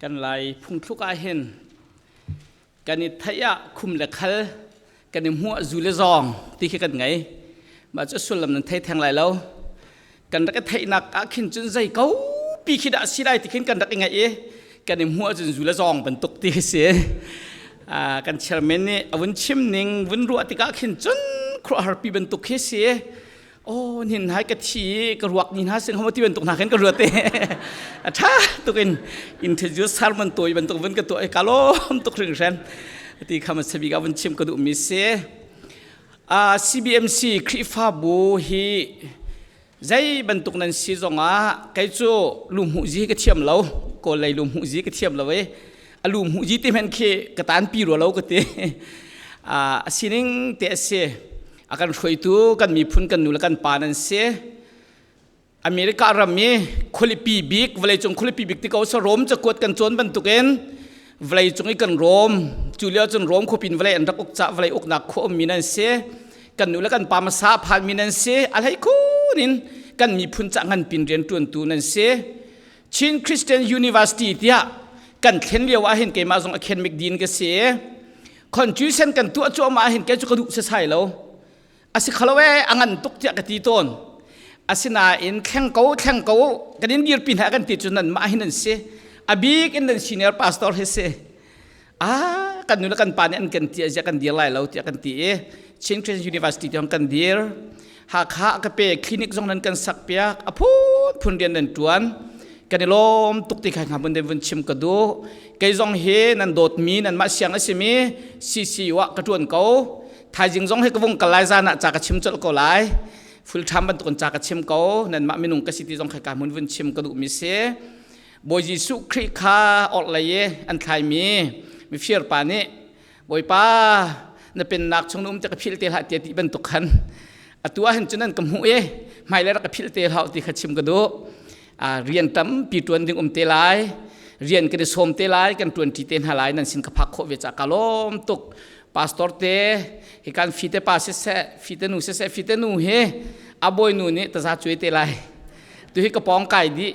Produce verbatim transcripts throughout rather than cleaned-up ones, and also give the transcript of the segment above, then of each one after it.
Kan lai phungthluk ah hin kan i theih ah khum le khal, kan i hmuh ah zu le zawng ti khi kan ngei. Mah cu a sullam nan thei theng lai lo. Kan rak i theihnak ah khin cun zei ko pi khi dah a si lai ti khin kan rak i ngaih i kan i hmuh ah cun zu le zawng bantuk ti khi si. Aa, kan chairman nih a vun chim ning, vun ruah tikah khin cun khuaruahhar pi bantuk khi si. Aw, nin hai ka thi i ka ruak ni hna sing hawm ti bantuk hna khin ka ruat i a ṭha tuk in introduce sermon tawi bantuk vun ka tuah i ka lawm tuk hringhran ti kha hmasa bik ah vun chim ka duhmi si. Aa, C B M C Khrihfabu hi zei bantuk nan si zongah kei cu lumhmuhzi ka thiam lo, Kawl lei lumhmuhzi ka thiam lo i a lumhmuhzi ti hmanh khi ka tanpi rua lo ka ti. Aa, a sining te a si. A kan hruaitu kan miphun kan nu le kan pa nan si. America ram i khualipi bik, vawleicung khualipi bik ti ko si, Rom cakuat kan cawn bantukin vawleicung i kan Rom, cu lio cun Rom khuapi in vawlei an rak uk caah vawlei uknak khua ummi nan si. Kan nu le kan pa hmasa a phanmi nan si. A hleikhun in kan miphun caah nganpi in rianṭuantu nan si. Chin Christian University tiah kan thlen lio ah hin keimah zong academic dean ka si. Contribution kan tuah cuahmah ah hin kei cu ka duh sasai lo. A si kha lo e, a ngan tuk tiah ka ti tawn. Asinain thleng ko, thleng ko, kan in dirpi hna kan ti cu nanmah hi nan si. A bik in nan senior pastor hi si. Ah, kan nu le kan pa nih an kan ti, a ziah kan dir lai lo tiah kan ti i Chin Christian University tiang kan dir. Hakha ka pe clinic zong nan kan sak piak, a phun phun rian nan ṭuan. Kan i lawm tuk ti kha hna hmun den vun chim ka duh. Kei zong hi nan dawtmi, nanmah siang a simi C C U ah ka ṭuan ko. Thaizing zong hi ka vung kal lai, zan ah ca ka chim colh ko lai. Full time bantuk in ca ka chim ko. Nanmah minung ka si ti zong kha ka hmun vun chim ka duhmi si. Bawi Jesuh Khrih kha orhlei i an thlaimi mifir pa nih, "Bawipa, na pennak chung na um tiah ka philh te hlah," tiah ti bantuk khan atu ah hin cun an ka hmuh i, "Hmailei rak ka philh te hlah," ti kha chim ka duh. Aa, rian tampi ṭuan ding um te lai, rian kan i sawm te lai, kan ṭuanṭi te hna lai, nan sin ka phak khawh ve caah ka lawm tuk. Pastor te, hi kan fite pa siseh, fite nu siseh, fite nu hi a bawi nu nih taza cuai te lai. Tu hi ka pawng kai dih.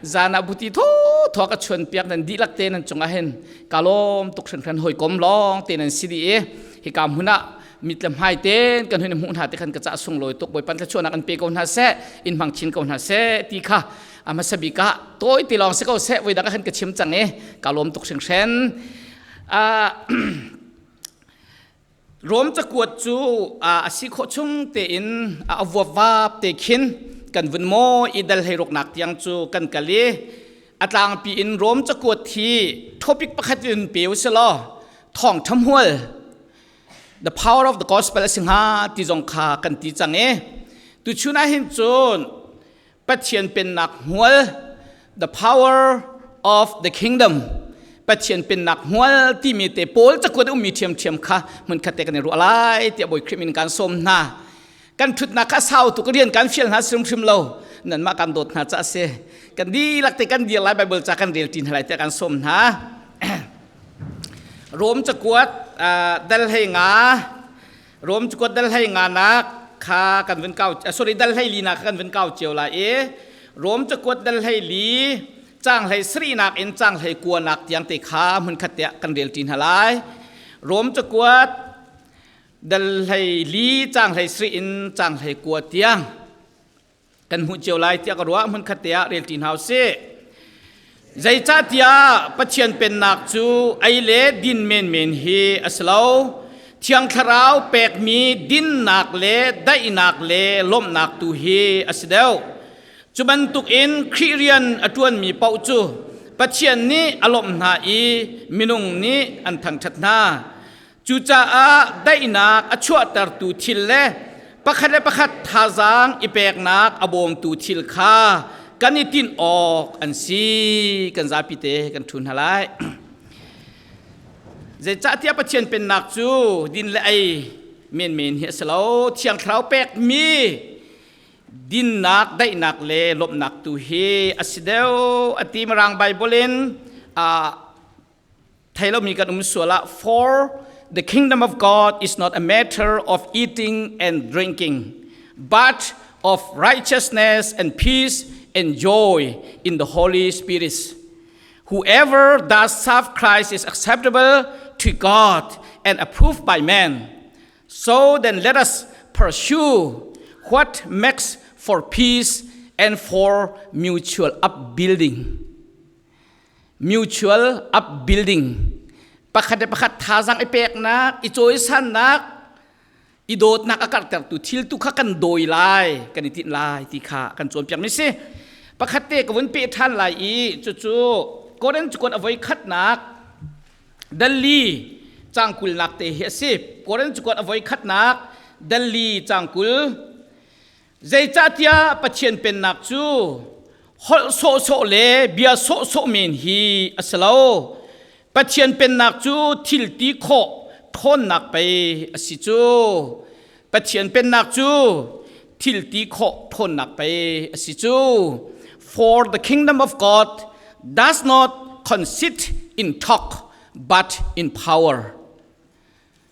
Zan ah buti thaw thaw ka chuan piak, nan dihlak te nan cungah hin ka lawm tuk hringhran, hawikom lawng te nan si dih i, hi ka hmun ah mit le hmai tein kan hun i hmuh hna te khan ka cah sunglawi tuk. Bawipa thluachuahnak an pe ko hna seh, in hmang chin ko hna seh ti kha a hmasa bik ah tawi te lawng si ko seh, voidang ah khan ka chim cang i ka lawm tuk hringhran. Aa, Rom cakuat cu, aa, a si khawh chung tein a, a vuapvap te khin kan vun mawi i dal hleiruknak tiang cu kan kal i, a tlangpi in Rom cakuat hi topic pakhat in pe u sih law, thawngṭha hmual, the power of the gospel a si hnga ti zong kha kan ti cang i, tuchun ah hin cun Pathian pennak hmual, the power of the kingdom, Pathian pennak hmual timi te Paul cakuat a ummi ṭhiamṭhiam kha hmunkhat te kan i ruah lai tiah Bawi Khrih min kan sawm hna. Kan ṭhutnak kha a sau tuk, rian kan fial hna si hrimhrim lo, nanmah kan dawt hna caah a si. Kan dihlak te kan dir lai, Baibal ca kan rel ṭi hna lai tiah kan sawm hna. Rom cakuat, aa, dal hlei nga, Rom cakuat dal hlei nganak kha kan vun kau, ah, sorry, dal hlei linak kha kan vun kau cio lai i, Rom cakuat dal hlei li, cang hlei sarihnak in cang hlei kuanak tiang te kha hmunkhat tiah kan rel ṭi hna lai. Rom cakuat dal hlei li, cang hlei sarih in cang hlei kua tiang kan hmuh cio lai tiah ka ruah, hmunkhat te ah rel ṭi hna u sih. Zeicahtiah Pathian pennak cu ei le din menmen hi a si lo, Thiang Thlarau pekmi dinnak le daihnak le lawmhnak tu hi a si deuh. Cu bantukin Khrih rian a ṭuanmi paoh cu Pathian nih a lawmh hna i minung nih an thangṭhat hna. Cucaah daihnak a chuahtertu thil le pakhat le pakhat thazaang i peknak a bawmtu thil kha kan i tinh awk an si. Kan zapi te kan ṭhu hna lai. Zeicahtiah Pathian pennak cu din le ei menmen hi a si lo, Thiang Thlarau pekmi dinnak, daihnak le lawmhnak tu hi a si deuh, a ti. Mirang Baibal in, aa, thei lomi kan um sual ah, "For the kingdom of God is not a matter of eating and drinking, but of righteousness and peace and joy in the Holy Spirit." Whoever does serve Christ is acceptable to God and approved by men. So then let us pursue what makes for peace and for mutual upbuilding. Mutual upbuilding. Pakhat le pakhat thazaang i peknak, i cawisannak, i dawtnak a karhtertu thil tu kha kan dawi lai, kan i tinh lai ti kha kan cawnpiakmi si. Pakhatte ka vun peh ṭhan lai i, cucu Korin cakuat a voi khatnak, dal li cangkulnak te hi a si. Korin cakuat a voi khatnak, dal li cangkul. Zeicahtiah Pathian pennak cu holh sawhsawh le bia sawhsawh men hi a si lo. Pathian pennak cu thil ti khawh ṭhawnnak pei a si cu. Pathian pennak cu thil ti khawh ṭhawnnak pei a si cu. For the kingdom of God does not consist in talk, but in power.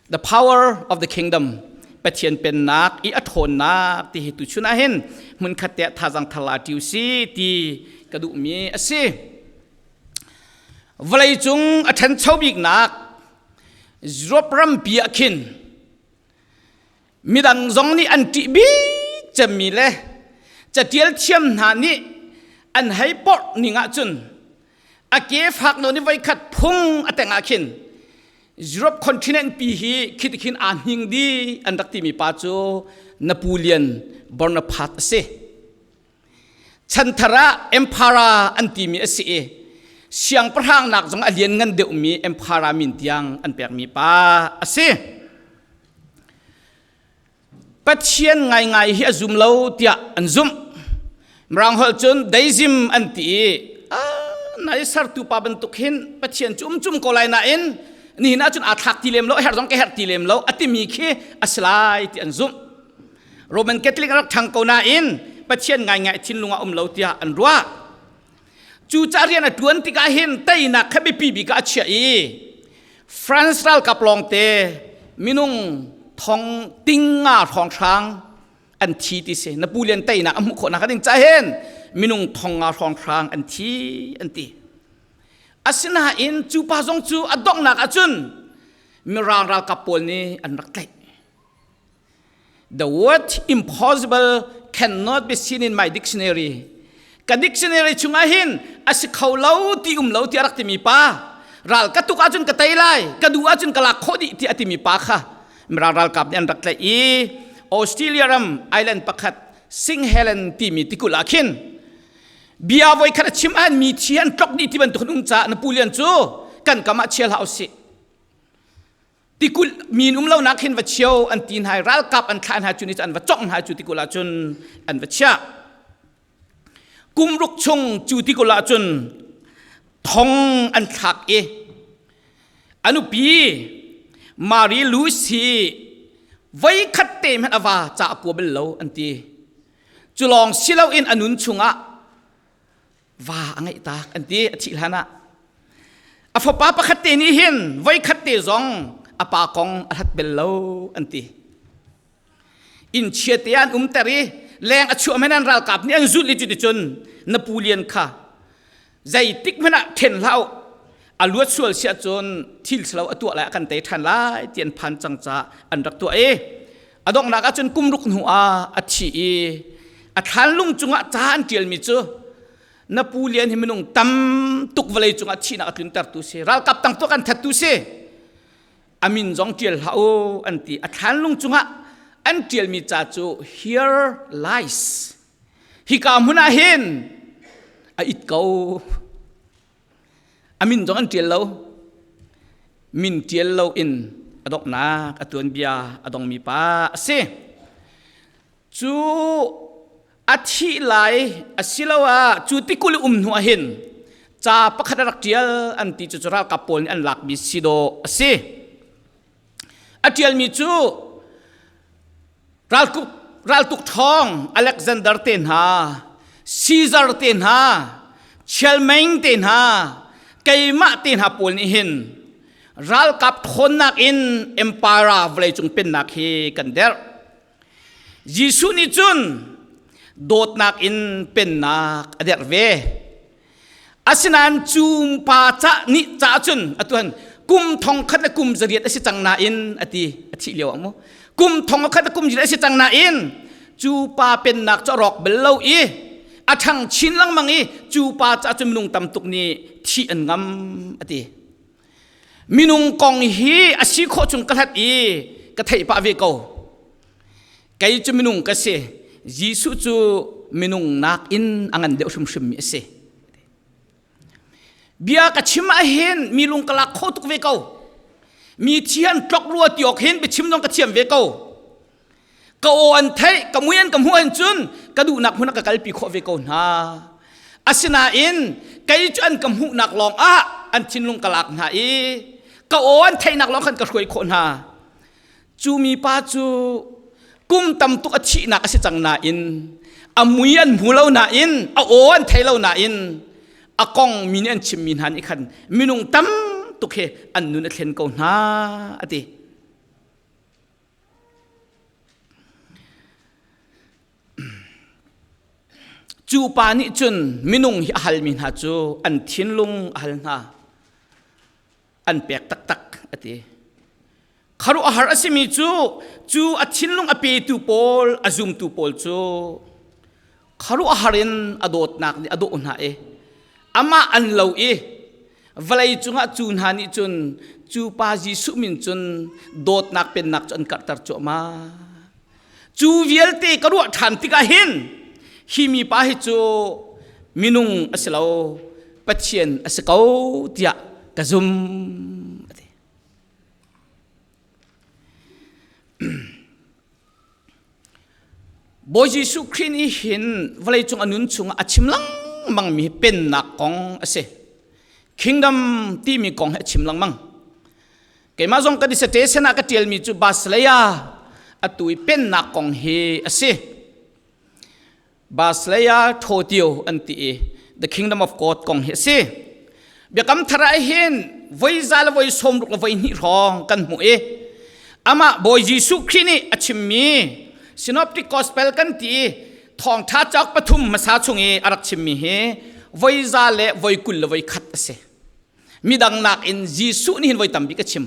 The power of the kingdom. Pathian pennak i a ṭhawnnak ti hi tuchun ah hin hmunkhat te ah thazaang thar la ṭi u si ti ka duhmi a si. Vawleicung a ṭhancho biknak Europe rampi ah khin midang zong nih an ṭih bik cemmi le catial thiam hna nih an hei porh ning ahcun a ke fak nawn i voikhat phung a teng ah khin Europe continent pi hi khitikhin aa hning dih an rak timi pa cu Napoleon Bonaparte a si. Chanthar ah Emperor an timi a si i siangpahrangnak zong a lianngan deuhmi Emperor min tiang an pekmi pa a si. Pathian ngaingai hi a zum lo tiah an zumh. Mirang holh cun deism an ti i, a naisartu pa bantuk hin Pathian cu um cum ko lai nain, nihin ahcun aa thlak ti lem lo, a herh zong ka herh ti lem lo, a timi khi a si lai ti an zumh. Roman Catholic a rak ṭhang ko nain Pathian ngaingai thinlung ah um lo tiah an ruah. Cucaah rian a ṭuan tikah hin teinak kha biapi bik ah a chiah i, France ralkap lawngte minung thong ting nga hrawnghrang an thi ti si. Napoleon teinak a hmuh khawhnak a ding caah hin minung thong nga hrawnghrang an thi an ti. Asinain cu pa zong cu a donghnak ahcun Mirang ralkap pawl nih an rak tlaih. The word impossible cannot be seen in my dictionary. Ka dictionary chungah hin a si kho lo ti um lo tiah a rak timi pa, ral ka tuk ahcun ka tei lai, ka duh ahcun ka lak khawh dih tiah a timi pa kha Mirang ralkap nih an rak tlaih i, Australia ram island pakhat Saint Helen timi tikulh ah khin bia voikhat a chim ah hin mithi an tlok dih ti bantuk an um caah Napoleon cu kan kam ah chia hlah u sih. Tikulh mi an um lonak hin va chia u an ti hna i, ralkap an thlah hna cu nih cu an va cawngh hna cu tikulh ahcun an va chiah. Kum ruk chung cu tikulh ahcun thong an thlak i, a nupi Marie Louise hi voikhat te hmanh a va ca a kua bal lo an ti. Cu lawng si loin a nun chungah va a ngeih tak an ti, a thih hlanah. A fapa pakhat te nih hin voikhat te zong a pa kong a hlat bel lo an ti. Inn chia te ah an umter i, leng a chuah hmanh an ralkap nih an zulh i cuticun Napoleon kha, zeitik hmanh ah ṭhen hlah u, a luat sual si ahcun thil si lo a tuah lai, a kan tei ṭhan lai, ti an phan cang caah an rak tuah i, a donghnak ahcun kum ruk hnu ah a thi i, a thlanlung cungah ca an ṭialmi cu Napoleon hi minung tam tuk vawlei cungah thihnak a tluntertu si, ralkap tangtuk an thattu si. A min zong ṭial hlah u an ti. A thlanlung cungah an ṭialmi ca cu, "Here lies." Hika hmun ah hin a it ko. A min zong an ṭial lo. Min ṭial lo in a donghnak a tuanbia a dongmi pa a si. Cu a thih lai asiloah cu tikulh i um hnu ah hin ca pakhat a rak ṭial an ti. Cucu ralkap pawl nih an lakmi si dawh a si. A ṭialmi cu raltuk, raltuk ṭhawng Alexander te hna, Caesar te hna, Charlemagne te hna, keimah te hna pawl nih hin ralkap ṭhawnnak in empire vawleicung pennak hi kan derh. Jesuh nih cun dawtnak in pennak a derh ve. Asinain cupa ca nih caah cun atu han kum thongkhat le kum zariat a si cang nain a ti, a thih lio ah mu. Kum thongkhat le kum zariat a si cang nain cupa pennak cu a rawk bal lo i a ṭhang chin lengmang i cupa caah cun minung tam tuk nih thih an ngam a ti. Minung kong hi a si khawh cung ka hlat i ka theih pah ve ko. Kei cu minung ka si. Jesuh cu minung nakin a ngan deuh hrimhrim mi a si. Bia ka chim ah hin mi lung ka lak kho tuk ve ko. Mi thi han tlok rua ti awk hin biachim zong ka thiam ve ko. Ka aw an theih, ka mui an ka hmuh ahhin cun ka duhnak hmun ah ka kalpi khawh ve ko hna. Asinain kei cu an ka hmuhnak lawngah an thinlung ka lak hna i ka aw an theihnak lawng khan ka hruai khawh hna. Cu mipa cu kum tam tuk a thihnak a si cang nain a mui an hmu lo nain a aw an thei lo nain a kong mi nih an chimmi hna nih khan minung tam tuk hi an nun a thlen ko hna a ti. Cupa nih cun minung hi a halmi hna cu an thinlung a hal hna, an pek taktak a ti. Khuaruahhar a simi cu, cu a thinlung a petu pawl, a zumtu pawl cu khuaruahhar in a dawtnak nih a dawh hna i amah an lo i vawlei cungah cu hna nih cun cupa Jesuh min cun dawtnak pennak cu an karhter cuahmah. Cu vialte ka ruah ṭhan tikah hin hi mipa hi cu minung a si lo, Pathian a si ko tiah ka zum a ti. Bawi Jesuh Khrih nih hin vawleicung a nun chungah a chim lengmangmi pennak kong a si. Kingdom timi kong hi a chim lengmang. Keimah zong ka dissertation ah ka ṭialmi cu Basileia a tui pennak kong hi a si. Basileia Thotio an ti i, The Kingdom of God kong hi a si. Biakam Thar ah hin voi za le voi sawmruk le voi hnih hrawng kan hmuh i, amah Bawi Jesuh Khrih nih a chimmi Synoptic Gospel kan ti i, Thawngṭha cauk pathum hmasa chung i a rak chimmi hi voi za le voi kul le voi khat a si. Midang nakin Jesuh nih hin voi tampi a chim.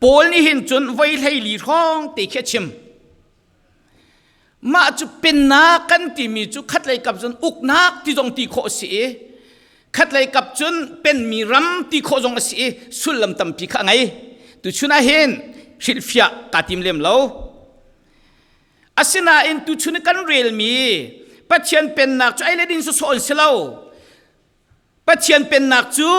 Paul nih hin cun voi hleili hrawng te khi a chim. Mah cu pennak kan timi cu khatlei kap cun uknak ti zong ti khawh a si i, khatlei kap cun penmi ram ti khawh zong a si i, sullam tampi kha a ngei. Tuchun ah hin hrilhfiah kaa tim lem lo. Asinain tuchun i kan relmi Pathian pennak cu ei le din sawsawh an si lo. Pathian pennak cu,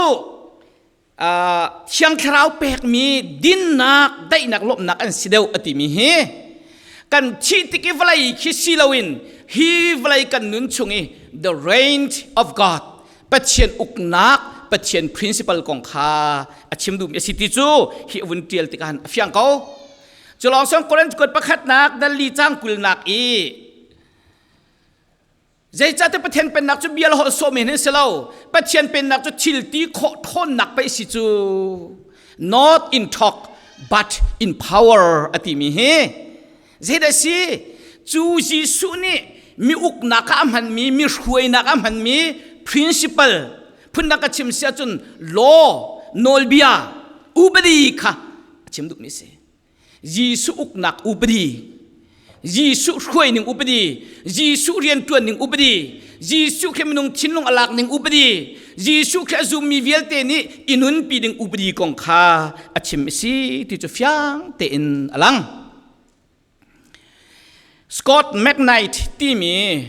aa, Thiang Thlarau pekmi dinnak, daihnak, lawmhnak an si deuh a timi hi kan thih tik i vawlei khi si loin hi vawlei kan nun chung i the reign of God, Pathian uknak, Pathian principle kong kha a chim duhmi a si ti cu hi a vun ṭial tikah a fiang ko. Cu lawng sawng Korin kuat pakhatnak dal li cang kulnak i Zeicahtiah Pathian pennak cu bia le holh sawhmi hin si lo. Pathian pennak cu thil ti khawh ṭhawnnak pei si cu, not in talk, but in power a timi hi. Zeidah si? Cu Jesuh nih mi uknak ah a hmanmi, mi hruainak ah a hmanmi principle, phundang ka chim si ahcun law, nawlbia, upadi kha a chim duhmi si. Jesuh uknak upadi, Jesuh hruai ning upadi, Jesuh rianṭuan ning upadi, Jesuh khi minung thinlung a lak ning upadi, Jesuh khi a zummi vialte nih i nunpi ding upadi kong kha a chim a si ti cu fiang tein a lang. Scot McKnight timi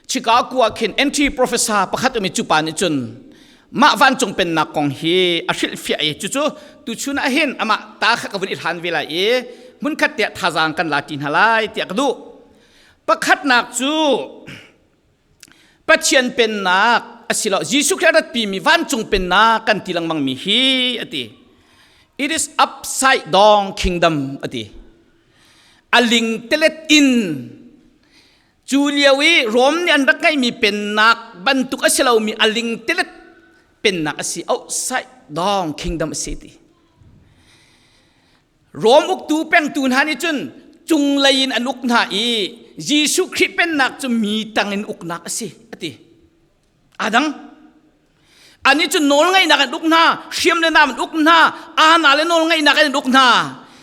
Chicago ah khin entry professor pakhat a ummi cupa nih cun mah vancung pennak kong hi a hrilhfiah i cucu tuchun ah hin amah ta kha ka vun i hlan ve lai i hmunkhat te ah thazaang kan la ṭi hna lai tiah ka duh. Pakhatnak cu Pathian pennak a si lo, Jesuh Khrih a ratpimi vancung pennak kan ti lengmangmi hi a ti. It is upside down kingdom a ti. A ling telet in cu lio i Rom nih an rak ngeihmi pennak bantuk a si lomi a ling telet pennak a si, outside down kingdom a si ti. Rom uktu pengtu hna nih cun cunglei in an uk hna i Jesuh Khrih pennak cu mi tang in uknak a si a ti. A dang. Anni cun nawlngeihnak in uk hna, hriam le nam in uk hna, aana le nawlngeihnak in uk hna.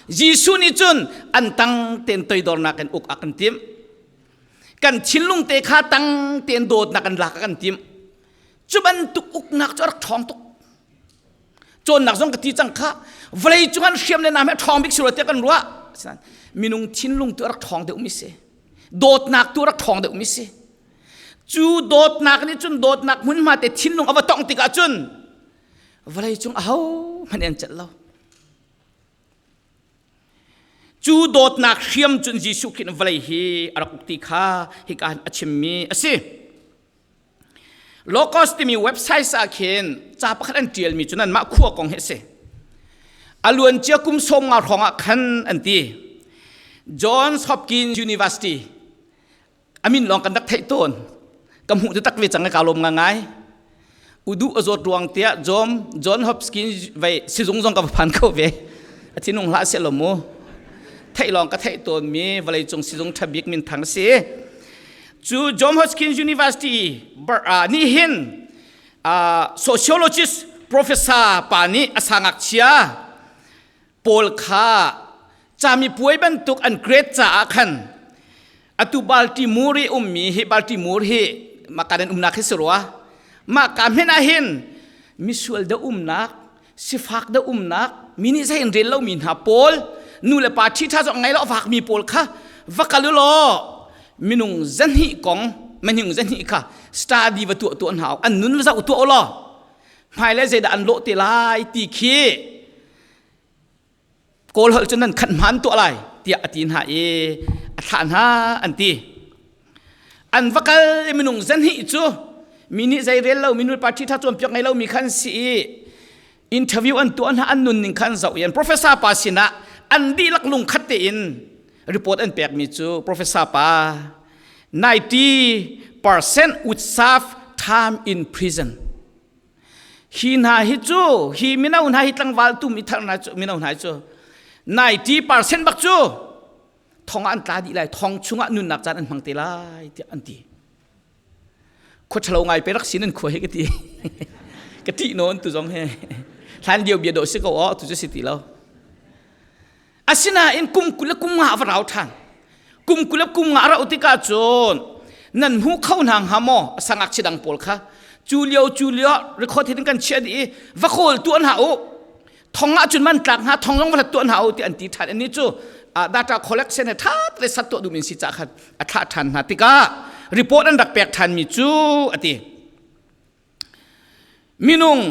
Jesuh nih cun an tangten toidornak in uk a kan timh. Kan thinlung te kha tangten dawtnak in lak a kan timh. Cu bantuk uknak cu a rak ṭhawng tuk. Cawnnak zong ka ti cang kha, vawlei cungah hriam le nam he a ṭhawng bik si rua tiah kan ruah. Asinain minung thinlung tu a rak ṭhawng deuhmi si. Dawtnak tu a rak ṭhawng deuhmi si. Cu dawtnak nih cun dawtnak hmunhma te thinlung a va tongh tikah cun vawlei cung ahohmanh in an celh lo. Cu dawtnak hriam cun Jesuh Khrih in vawlei hi a rak uk ti kha hika hin a chimmi a si. Logos timi website ah khin ca pakhat an ṭialmi cu nanmah khua kong hi a si. A luancia kum sawmnga hrawngah khan an ti. Johns Hopkins University. A min lawng kan rak theih tawn. Ka hmuh taktak ve cang i kaa lawm ngaingai. Uduh a zawt ruang tiah John, John Hopkins vai sizung zong ka va phan ko ve. A thinlung hlah a si lo mu. Theih lawng ka theih tawnmi vawleicung sizung ṭha bik minthang a si. Cu John Hopkins University bar, aa, nih hin, aa, sociologist professor pa nih a sangakchia pawl kha camipuai bantuk an grade caah khan atu Baltimore i ummi hi, Baltimore hi mah ka nan umnak hi si rua. Mah ka hmanh ah hin misual deuh umnak, sifak deuh umnak, mi nih zei in rel lomi hna pawl, nu le pa ṭhiṭha zong a ngei lo a vakmi pawl kha va kal u law, minung zahnih kong, minung zahnih kha study va tuah tuah hna u, an nun va zoh tuah u law, hmailei zeidah an lawh te lai ti khi Kawl holh cun nan khat hmaan tuah lai, tiah a ti hna i a thlah hna an ti. An va kal i minung zahnih cu mi nih zei rel lo, mi nu le pa ṭhiṭha cawnpiak ngei lomi kha an si i interview an tuah hna, an nun ning kha an zoh i an professor pa sinah an dihlak lungkhat tein report an pekmi cu professor pa ninety percent would serve time in prison. Hi hna hi cu, hi mino hna hi tlangval tum i tharh hna cu, mino hna hi cu ninety percent bak cu thong ah an tla dih lai, thong chungah nunnak caan an hmang te lai, tiah an ti. Khua ṭhalo ngai pei rak si nan khua hi ka ti. Ka ṭih nawn tu zong he. Hlan lio bia dawh si ko aw, tu cu si ti lo. Asinain kum kul le kum nga a va rau ṭhan. Kum kul le kum nga a rauh tikah cun nan hmuh kho hna hnga maw? A sangakchia dang pawl kha cu lio, cu lio, record hi kan chiah dih i va kawl tuah hna u. Thong ah cun man tlak hna, thong zong va hlat tuah hna u, tiah an ti ṭhan. Annih cu, ah, data collection he ṭha tein sat tuah duhmi an si caah khan a thlah ṭhan hna tikah report an rak pek ṭhanmi cu a ti. Minung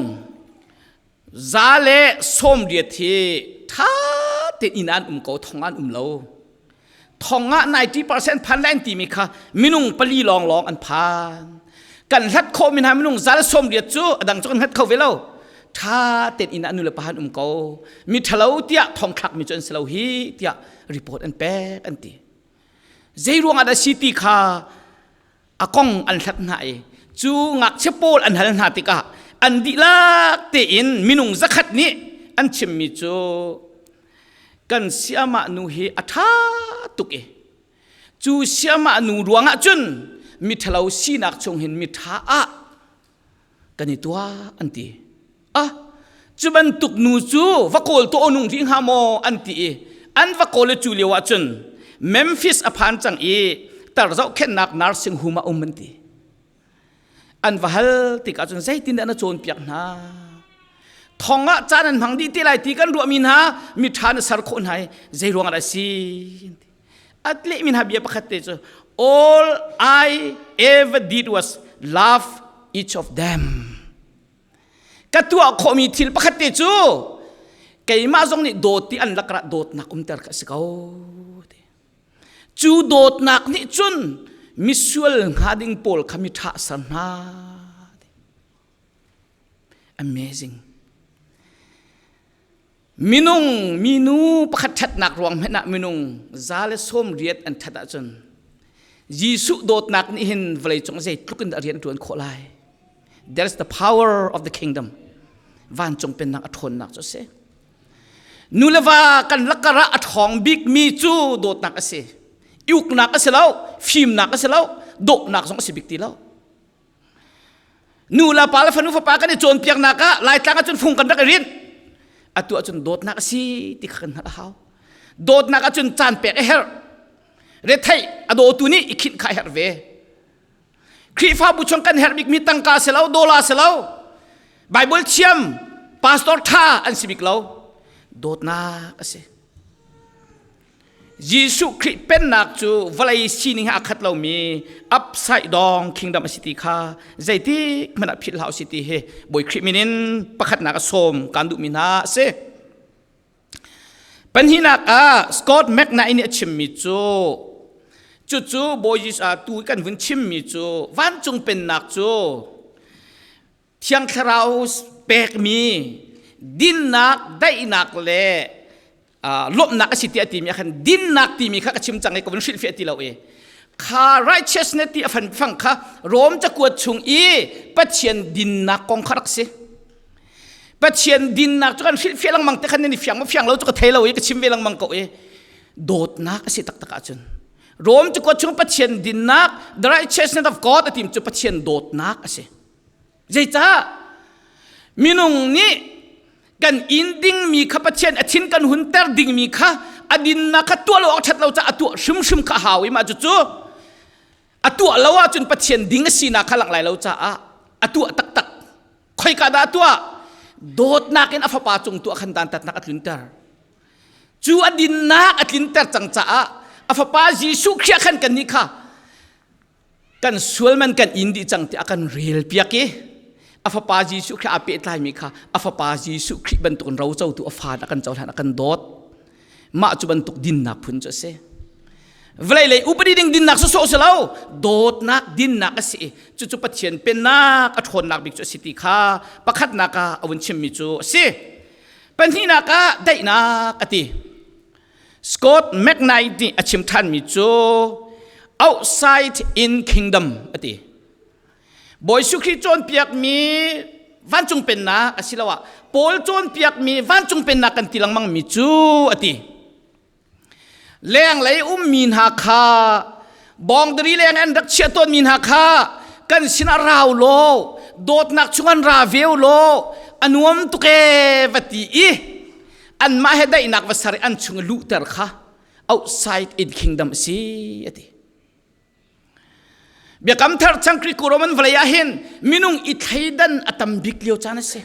za le sawmriat hi ṭha tein inn ah an um ko, thong ah an um lo. Thong ah ninety percent phan lai an timi kha minung pali lawnglawng an phan. Kan hlat khawhmi hna minung za le sawmriat cu a dang cu kan hngat kho ve lo. Ṭha tein inn ah nu le pa an um ko. Mi ṭhalo tiah thong thlakmi cu an si lo hi, tiah report an pek an ti. Zei ruangah dah si ti kha a kong an hlat hna i cu ngakchia pawl an hal hna tikah an dihlak tein minung zakhat nih an chimmi cu kan siamah nu hi a ṭha tuk i cu siamah nu ruangah cun mi ṭhalo sinak chung hin mi ṭha ah kan i tuah, an ti. A, cu bantuk nu cu va kawl tuah u nung rih hnga maw? An ti i an va kawl i cu lio ahcun Memphis a phan cang i tar zohkhenhnak nursing home ah um, an ti. An va hal tikah cun zeitindah na cawnpiak hna? Thong ah caan an hmang dih te lai ti kan ruahmi hna mi ṭha na ser khawh hna i zei ruangah dah a si? An ti. A lehmi hna bia pakhat te cu, "All I ever did was love each of them." Ka tuah khawhmi thil pakhat te cu keimah zong nih dawt ti an lakah dawtnak umter kha a si ko, ti. Cu dawtnak nih cun misual hnga ding pawl kha mi ṭha a ser hna, ti. Amazing. Minung, minu pakhat ṭhatnak ruang hmanh ah minung za le sawmriat an ṭhat ahcun Jesuh dawtnak nih hin vawleicung ah zeitluk in dah rian a ṭuan khawh lai? There is the power of the kingdom. Vancung pennak a ṭhawnnak cu a si. Nu le va kan lakah a ṭhawng bikmi cu dawtnak a si. I uknak a si lo, fimnak a si lo, dawhnak zong a si bik ti lo. Nu le pa le fanu fapa kan i cawnpiaknak ah Laitlang ahcun fung kan rak i rinh. Atu ahcun dawtnak a si ti kha kan hngalh a hau. Dawtnak ahcun caan pek a herh. Retheih a dawtu nih i khinh kha a herh ve. Khrihfabu chung kan herh bikmi tangka a si lo, dollar a si lo. Baibal thiam, pastor ṭha an si bik lo. Dawtnak a si. Jesuh Khrih pennak cu vawlei sining he aa khat lomi upside down kingdom a si ti kha zeitik hmanh ah philh hlah u sih ti hi Bawi Khrih min in pakhatnak a sawm kan duhmi hna a si. Pahnihnak ah Scot McKnight nih a chimmi cu, cucu Bawi Jesuh, aa, tu kan vun chimmi cu vancung pennak cu Thiang Thlarau pekmi dinnak, daihnak le, aa, lawmhnak a si tiah a timi ah khan dinnak timi kha ka chim cang i ka vun hrilhfiah ti lo i kha righteousness ti a fang, fang kha Rom cakuat chung i Pathian dinnak kong kha rak si. Pathian dinnak cu kan hrilhfiah lengmang te khan nan i fiang maw fiang lo cu ka thei lo i ka chim ve lengmang ko i dawtnak a si taktak ahcun Rom cakuat chung Pathian dinnak, the righteousness of God a tim cu Pathian dawtnak a si. Zeicah? Minung nih kan in dingmi kha, Pathian a thin kan hunter dingmi kha a dinnak kha tuah lo awk ṭhat lo caah a tuah hrimhrim kha a hau i mah cucu a tuah lo ahcun Pathian ding a sinak kha langh lai lo caah a tuah taktak. Khoika dah a tuah? Dawtnak in a Fapa cung tuah khan dantatnak a tlunter. Cu a dinnak a tlinter cang caah a Fapa Jesuh Khrih ah khan kannih kha kan sual man kan in dih cang tiah a kan relpiak i a Fapa Jesuh Khrih aa pehtlaimi kha a Fapa Jesuh Khrih bantukin rocotu a fa in a kan cohlan, a kan dawt. Mah cu bantuk dinnak phun cu a si. Vawlei lei upadi ding dinnak sawsawh a si lo, dawtnak dinnak a si i cucu Pathian pennak a ṭhawnnak bik cu a si ti kha pakhatnak ah a vun chimmi cu a si. Pahnihnak ah daihnak a ti. Scot McKnight nih a chim ṭhanmi cu outside in kingdom a ti. Bawi Jesuh Khrih cawnpiakmi vancung pennak asiloah Paul cawnpiakmi vancung pennak kan ti lengmangmi cu a ti. Lenglei ummi hna kha, boundary leng an rak chiah tawnmi hna kha kan sinah rau law, dawtnak chung an ra ve u law, a nuam tuk e, va ti i anmah he daihnak va ser i an chung a luhter kha outside in kingdom a si, a ti. Biakam Thar changkri ku Roman vawlei ah hin minung i thleidan a tam bik lio caan a si.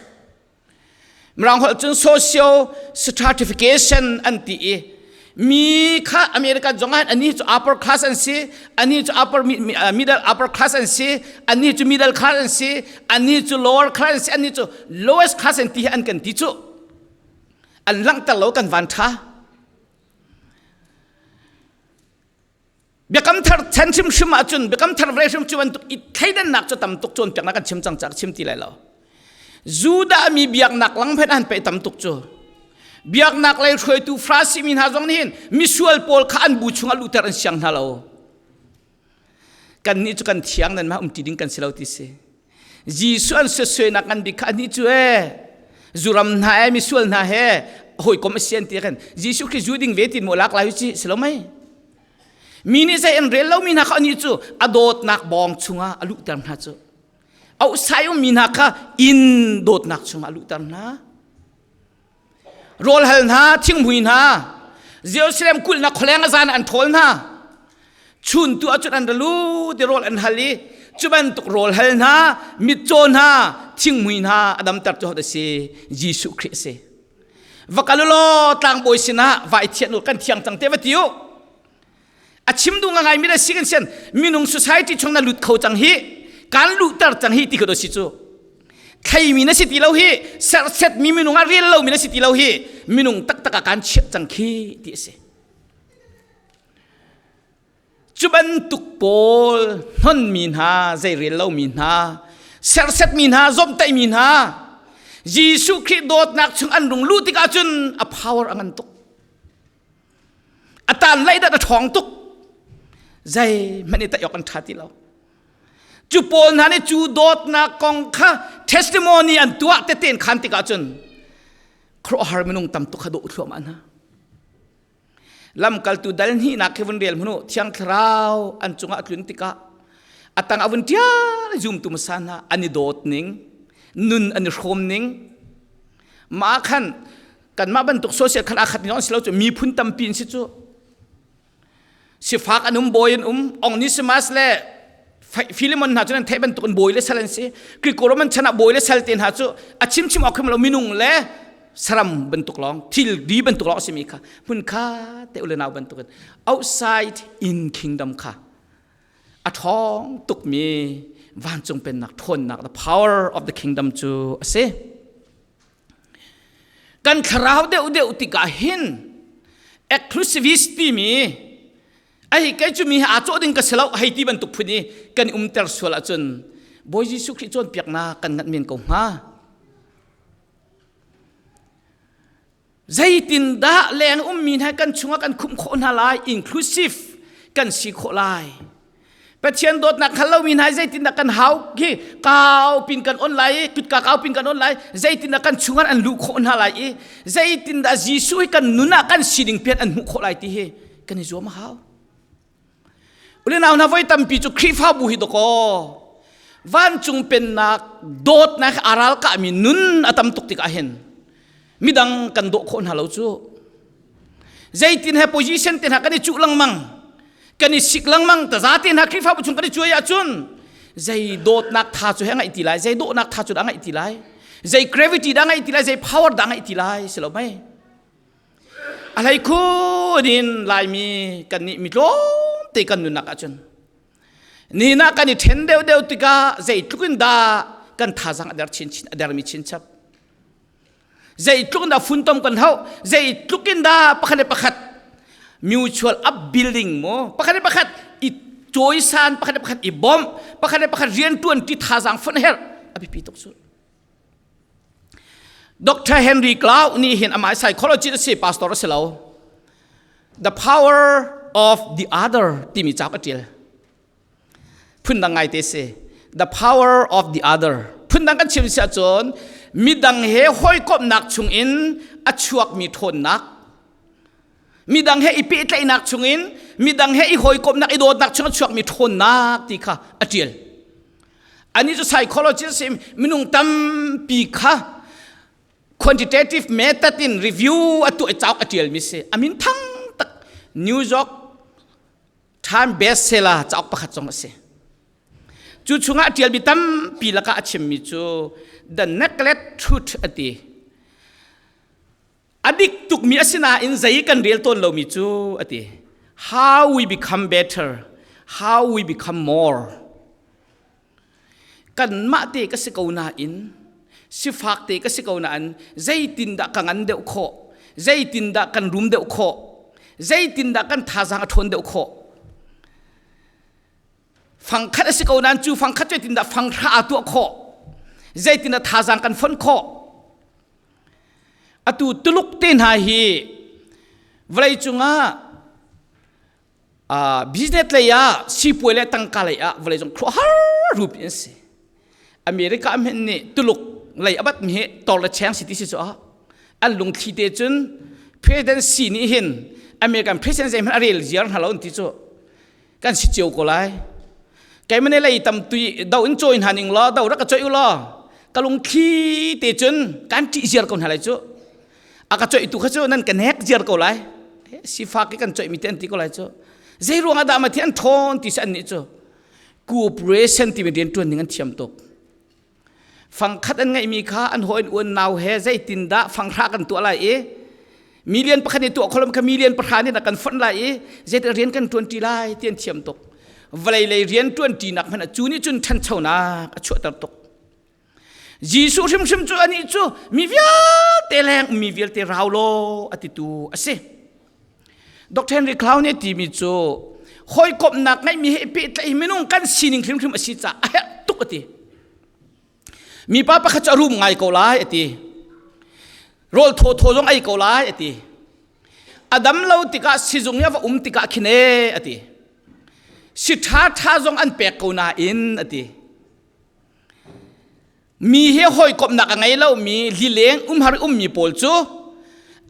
Mirang holh cun socio stratification an ti i, mi kha America zong ah hin annih cu upper class an si, annih cu upper mi-, mi-, ah, middle upper class an si, annih cu middle class an si, annih cu lower class an si, annih cu lowest class an ti hi an kan ti cu an langhter lo kan van ṭha. Biakam Thar chan hrimhrim ahcun, Biakam Thar vawlei hrim cu bantuk i thleidannak cu tam tuk cawnpiaknak kan chim cang caah ka chim ti lai lo. Judah mi biaknak lang hmanh an pei tam tuk cu. Biaknak lei hruaitu Farasi mi hna zong nih hin misual pawl kha an bu chungah luhter an siang hna lo. Kannih cu kan thiang nan mah umṭi ding kan si lo ti si. Jesuh an suatsuainak ngan bik kha anih cu e, zuram hna e, misual hna he hawikom a si an ti khan Jesuh Khrih zu ding ve tin maw lak lai u cih si lo mai. Mi nih zei an rel lomi hna kha anih cu a dawtnak bawng chungah a luhter hna cu. Ausai ummi hna kha inn dawtnak chungah a luhter hna. Rawl hal hna, thinghmui hna, Jerusalem kulhnak khualeng a zan an ṭhawl hna. Chuntu ahcun an ra lut i rawl an hal i, cu bantuk rawl hal hna, mitcaw hna, thinghmui hna a damter cu a si, Jesuh Khrih a si. Va kal u law, tlangbawi sinah vai thian u kan thiang cang te va ti u. A chim duh ngaingai mi le si kan sian, minung society chung na lut kho cang hi, kan luhter cang hi ti kha dawh si cu. Thleimi na si ti lo hi, serhsetmi minung ah rel lomi na si ti lo hi, minung taktak ah kan chiah cang khi ti a si. Cu bantuk pawl hnonmi hna, zei rel lomi hna, serhsetmi hna, zomhtaihmi hna, Jesuh Khrih dawtnak chung an rung luh tikah cun a power a ngan tuk. A tan lei dah a ṭhawng tuk. Zeihmanh i tei awk an ṭha ti lo. Cu pawl hna nih cu dawtnak kong kha testimony an tuah tete an khan tikah cun khuaruahhar minung tam tuk kha dawh thluahmah hna. Lamkaltu dal hnihnak khi vun rel hmanh u, Thiang Thlarau an cungah a tlun tikah A tang a vun ṭial zumtu masa hna an i dawt ning, nun an i hrawm ning. Mah khan kanmah bantuk social khan a khat nih zong an si lo cu, miphun tampi an si cu. Sifak an um, bawi an um, Onesimas le Fi-, Filemon hna cu nan theih bantuk in bawi le sal an si. Greco Roman chan ah bawi le sal te hna cu a chimchim awk khi lo, minung le saram bantuk lawng, thilri bantuk lawng a simi kha, hmunkhat te u le nau bantukin outside in kingdom kha a ṭhawng tukmi vancung pennak ṭhawnnak, the power of the kingdom cu a si. Kan thlarau deuhdeuh tikah hin exclusivist timi, ahi kei cu mi he aa cawh ding ka si lo, hei ti bantuk phun i kan i umter sual ahcun Bawi Jesuh Khrih cawnpiaknak kan nganh men ko hnga. Zeitindah leng ummi hna kan chungah kan khumh khawh hna lai, inclusive kan si khawh lai? Pathian dawtnak hngal lomi hna hi zeitindah kan hau hi kaupin kan on lai i, kutka kaupin kan on lai? Zeitindah kan chungah an luh khawh hna lai i, zeitindah Jesuh hi kan nun ah kan sining pian an hmuh khawh lai ti hi kan i zuam a hau. U le nau hna, voi tampi cu Khrihfabu hi dawkaw, vancung pennak dawtnak a ralkahmi nun a tam tuk tikah hin midang kan dawh khawh hna lo cu. Zeitin he position te hna kan i cuh lengmang, kan i sik lengmang, taza te hna Khrihfabu chung kan i cuai ahcun zei dawtnak tha cu he a ngaih ti lai, zei dawhnak tha cu dah a ngaih ti lai, zei gravity dah a ngaih ti lai, zei power dah a ngaih ti lai si lo mai. A hleikhun in Laimi kan nih mi tlawmte kan nunnak ahcun nihin ah kan i ṭhen deuhdeuh tikah zeitluk in dah kan thazaang a der chinchin, a dermi chinchap? Zeitluk in dah funtom kan hauh? Zeitluk in dah pakhat le pakhat mutual upbuilding maw, pakhat le pakhat i cawisan, pakhat le pakhat i bawmh, pakhat le pakhat rianṭuan ṭi, thazaang fonh herh a biapi tuk cu? Doctor Henry Cloud nih hin, amah hi psychologist a si, pastor a si lo, The Power of the Other timi cauk a ṭial. Phundang ngai te si. The Power of the Other. Phundang kan chim si ahcun midang he hawikomhnak chungin a chuakmi ṭhawnnak, midang he i pehtlaihnak chungin, midang he i hawikomhnak, i dawtnak chungah a chuakmi ṭhawnnak ti kha a ṭial. Anih cu psychologist a si, minung tampi kha quantitative method in review a tuah i cauk a ṭialmi si. A min thangtak New York Time bestseller cauk pakhat zong a si. Cu chungah a ṭialmi tampi lakah a chimmi cu The Naked Truth a ti. A dik tukmi a si nain zei kan rel tawn lomi cu a ti. How we become better, how we become more. Kanmah te ka si ko nain, sifak te ka si ko nain, zeitindah ka ngan deuh khawh, zeitindah kan rum deuh khawh, zeitindah kan thazaang a ṭhawn deuh khawh? Fangkhat a si ko nain cu fangkhat cu zeitindah fanghra aa tuah khawh, zeitindah thazaang kan fonh khawh? Atu tuluk te hna hi vawleicung ah, aa, business lei ah, sipuai le tangka lei ah vawleicung khuaruahhar rupi an si. America hmanh nih tuluk lei a batmi hi tor le cheng si ti si cu ah, an lungthli te cun presidency nih hin American president zeihmanh a rel ziar hna lo an ti cu kan si cio ko lai. Keimah nih lei tam tui do in cawi hna ning law, do rak ka coih u law, ka lungthli te cun kan ṭih ziar ko hna lai cu. A ka coih tu kha cu nan ka nek ziar ko lai. Sifak i kan coih mi te an ti ko lai cu. Zei ruangah dah mah ti an ṭhawn ti si an nih cu. Cooperation timi rianṭuan ning an thiam tuk. Fangkhat an ngeihmi kha an hawi an uan nau he zeitindah fanghra kan tuah lai i, million pakhat nih tuah kho lo kha million pahra nih dah kan fonh lai i, zeitindah rian kan ṭuan ṭi lai ti an thiam tuk. Vawlei lei rianṭuan ṭinak hmanh ah cu nih cun ṭhanchonak a chuahter tuk. Jesuh hrimhrim cu anih cu mi vialte leng mi vialte rau law a titu a si. Doctor Henry Cloud nih a timi cu hawikomhnak ngeihmi he i pehtlaih hi minung kan sining hrimhrim a si caah a herh tuk a ti. Mipa pakhat cu a rum ngai ko lai a ti. Rawl thawthaw zong ei ko lai a ti. A dam lo tikah, sizung i a va um tikah khin e a ti. Si ṭhaṭha zong an pek ko nain a ti. Mi he hawikomhnak a ngei lomi, lileng umhar i ummi pawl cu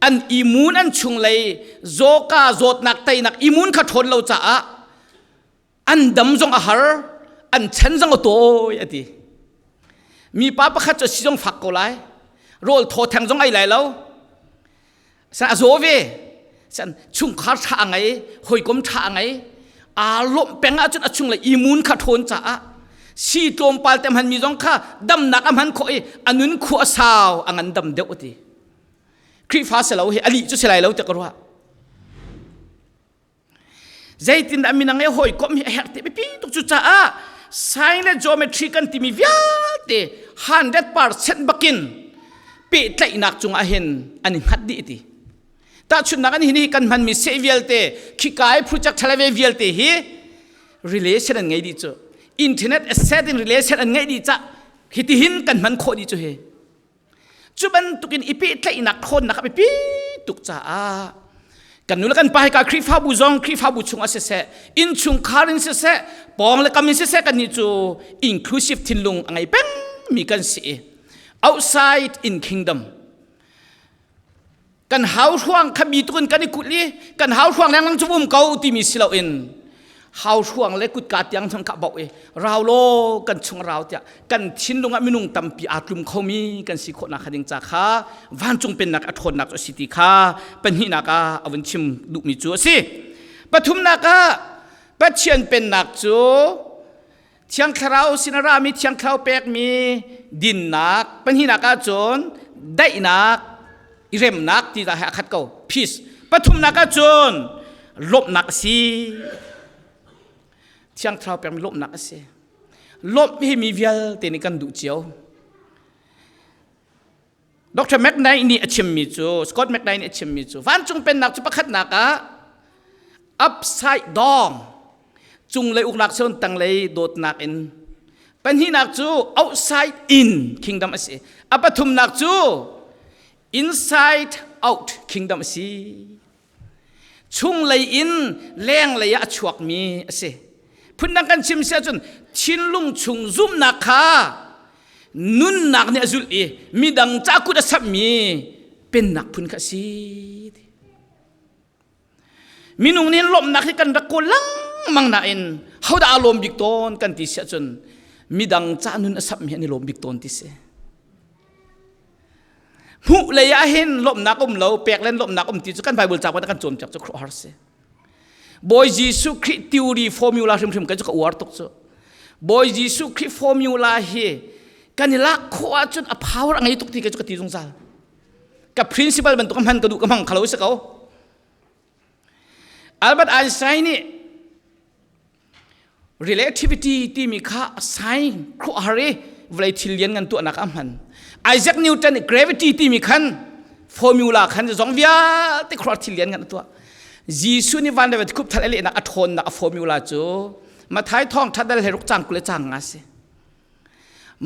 an imun, an chunglei zawka zawtnak teinak imun kha ṭhawn lo caah an dam zong a har, an chan zong a tawi a ti. Mipa pakhat cu a si zong fak ko lai, rawl thaw theng zong a ei lai lo. San a zaw ve. San chungkhar ṭha a ngei, hawikom ṭha a ngei. Aa lawmh peng ahcun a chunglei imun kha ṭhawn caah si tlawmpal te a hmanmi zong kha damnak a hman khawh i a nun khua a sau, a ngandam deuh a ti. Khrihfa si lo hi, a lih cu si lai lo tiah ka ruah. Zeitindah minung he hawikom hi a herh ti biapi tuk cu caah science le geometry kan timi vialte hundred percent bakin pehtlaihnak cungah hin an i hngat dih ti. Tahchunhnak an hin hi kan hmanmi seh vialte, khika i project ṭha le ve vialte hi relation an ngei dih cu. Internet asset in relation an ngei dih caah hitihin kan hman khawh dih cu hi. Cu bantukin i pehtlaihnak ṭhawnnak a biapi tuk caah kan nu le kan pa hi ka Khrihfabu zong, Khrihfabu chungah siseh, innchungkhar in siseh, pawng le kam in siseh, kannih cu inclusive thinlung a ngei pengmi kan si i outside in kingdom, kan hauhruang kha mi tukin kan i kulh i kan hauhruang lengmang cu um ko timi si loin hauhruang le kutka tiang cun kha bauh i rau law kan chung a rau tiah kan thinlung ah minung tampi aa tlum khomi kan si khawhnak kha ding ca kha vancung pennak a ṭhawnnak cu a si ti kha pahnihnak ah a vun chim duhmi cu a si. Pathumnak ah Pathian pennak cu Thiang Thlarau sin a rami, Thiang Thlarau pekmi dinnak, pahnihnak ahcun daihnak, i remnak ti zah he a khat ko, peace. Pathumnak ahcun lawmhnak a si. Thiang Thlarau pekmi lawmhnak a si. Lawmh hi mi vialte nih kan duh cio. Doctor McKnight nih a chimmi cu, Scot McKnight nih a chimmi cu, vancung pennak cu pakhatnak ah upside down, cunglei uknak si lo in tanglei dawtnak in, pahnihnak cu outside in kingdom a si, a pathumnak cu inside out kingdom a si. Chunglei in lenglei ah a chuakmi a si. Phundang kan chim si ahcun thinlung chung zumhnak kha nunnak nih a zulh i midang ca kut a samhmi pennak phun kha a si. Minung nih hin lawmhnak hi kan rak kawl lengmang nain hodah aa lawm bik tawn kan ti si ahcun midang ca nun a samhmi an i lawm bik tawn ti si. Hmuh lei ah hin lawmhnak um lo, pek len lawmhnak um ti cu kan Baibal cauk kan cawnpiak cu khuaruahhar si. Bawi Jesuh Khrih theory formula hrimhrim kan cu ka uar tuk cu. Bawi Jesuh Khrih formula hi kan i lak khawh ahcun a power a ngei tuk ti kan cu ka ti zungzal. Ka principle bantuk a hman ka duh ka hmang kha lo si ko. Albert Einstein nih relativity timi kha a science khuaruahhar i vawlei thil lianngan tuahnak ah a hman. Isaac Newton nih gravity timi khan formula khan zong vialte khuaruahhar thil lianngan a tuah. Jesuh nih van le vawlei khup thal a lehnak a ṭhawnnak a formula cu Matthai thawngṭha dal he ruk cang kul le cang nga a si.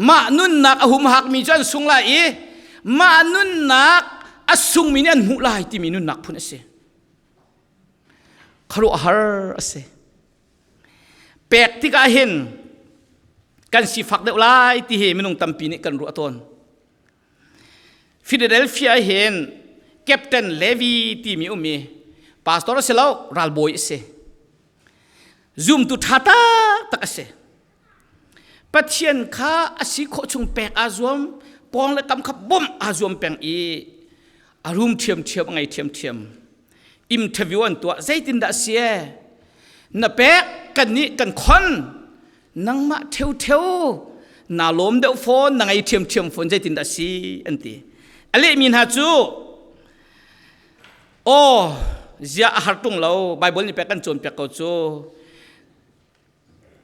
Mah nunnak a humhakmi cu an sung lai i mah nunnak a sungmi nih an hmuh lai timi nunnak phun a si. Khuaruahhar a si. Pek tikah hin kan sifak deuh lai ti hi minung tampi nih kan ruah tawn. Philadelphia hin Captain Levy timi um i pastor a si lo, ralbawi a si. Zumtu ṭha taktak a si. Pathian kha a si khawh chung pek aa zuam, pawng le kam kha bawmh aa zuam peng i a rum ṭhiamṭhiam, a ngei ṭhiamṭhiam. Interview an tuah, zeitindah a si e? Na pek kannih kan khon, nangmah ṭheuṭheu naa lawm deuh fawn, na ngei ṭhiamṭhiam fawn, zeitindah a si? An ti. A lehmi hna cu, aw, ziah a har ṭung lo, Baibal nih pek kan cawnpiak ko cu,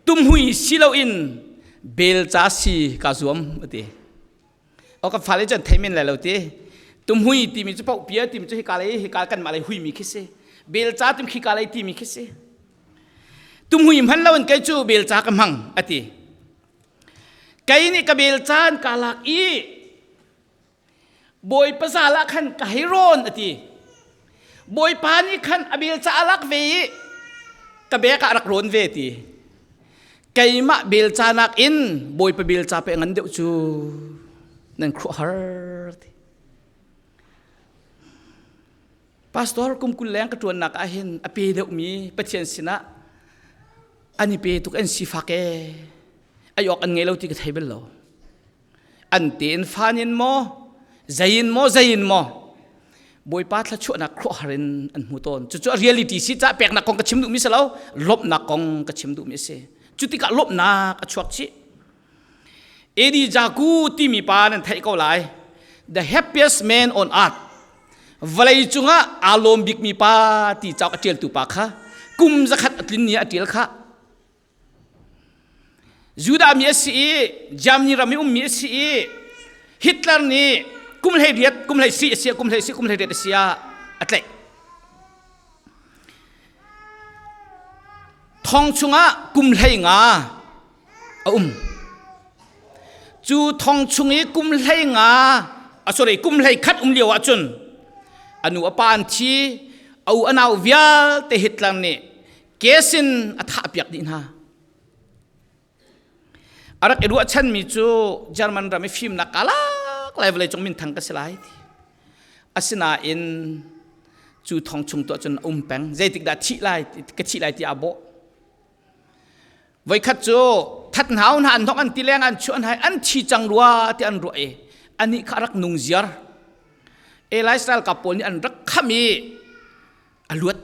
tumhui si loin belca si kaa zuam, a ti. Aw, kan fale cu an thei men lai lo ti. Tumhui timi cu, pohpia timi cu hika lei, hika kanmah lei huimi khi si. Belca timi khika lei timi khi si. Tumhui hman loin kei cu belca ka hmang, a ti. Kei nih ka belca an kaa lak i Bawipa zal ah khan ka hei rawn, a ti. Bawipa nih khan a belca a lak ve i ka bek ah a rak rawn ve, a ti. Keimah belca nakin Bawipa belca pei a ngan deuh cu nan khuaruahhar, a ti. Pastor kum kul leng ka ṭuannak ah hin a pe deuhmi Pathian sinah an i pe tuk, an sifak e. a awk an ngei lo ti ka thei bel lo. An tein fan in maw, zei in maw, zei in maw, Bawipa thluachuahnak khuaharin an hmu tawn. Cucu a reality si caah peknak kong ka chim duhmi si lo, lawmhnak kong ka chim duhmi a si. Cutikah lawmhnak a chuak chih. Eddie Jaku timi pa nan theih ko lai. The happiest man on earth. Vawlei cungah aa lawm bikmi pa ti cauk a ṭialtu pa kha kum zakhat a tlin ni ah a ṭial kha. Judah mi a si i, Germany ram i ummi a si i, Hitler nih kum hleiriat, kum hleisih a si ah, kum hleisih, kum hleiriat a si ah a tlaih. Thong chungah kum hleinga a um. Cu thong chung i kum hleinga, a, sorry, kum hleikhat um lio ahcun a nu a pa an thi, a u a nau vialte Hitler nih gas in a thah a piak dih hna. A rak i ruahchanmi cu German ram i fimnak ka lak lai, vawleicung minthang ka si lai ti. Asinain cu thong chung tu ahcun a um peng. Zeitik dah thih lai, ka thih lai tiah a bawh. Voikhat cu that hna u hna, an hnok an ti leng an chuah hna i an thi cang rua tiah an ruah i anih kha a rak nungziar. Eli Israel ka pawl nih an rak khamh i a luat.